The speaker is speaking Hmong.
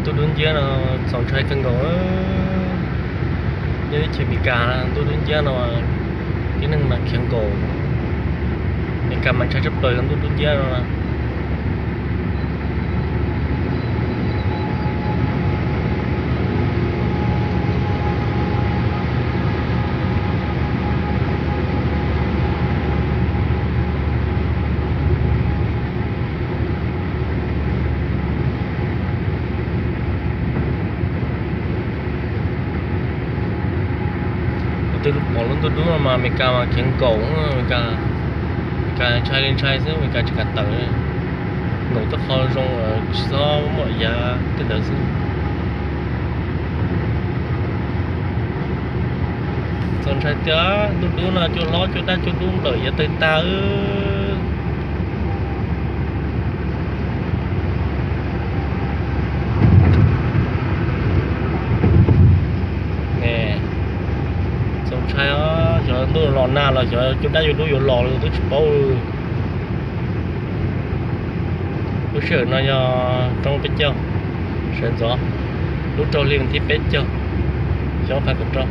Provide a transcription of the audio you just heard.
Ntuj dub nciab no txaus ntshai kawg nkaus. Nyob teb chaws Amelikas ntuj dub nciab no tib neeg mas khiav nkaus. Amelikas mas ntshai tshaj plaws ntuj dub nciab no. Kuv twb pom lub ntuj dub no mas Amelikas mas khiav nkaus, Amelikas ntshai li ntshai xwb, Amelikas tsis kam tawm. Nkaum tej qho zoo tsis txhob muaj yav tej ntawd xwb. Txaus ntshai tiag, ntuj dub no cua hlob cua daj cua dub nplawm yav tawg tag. Txaus ntshai os, xyov ntuj los nag los xyov cua daj cua dub yuav los los twb tsis paub. Lub sij hawm no yog roob peb caug sawv ntxov, lub rau hli vas thib peb caug, xyoo ob phav kaum rau.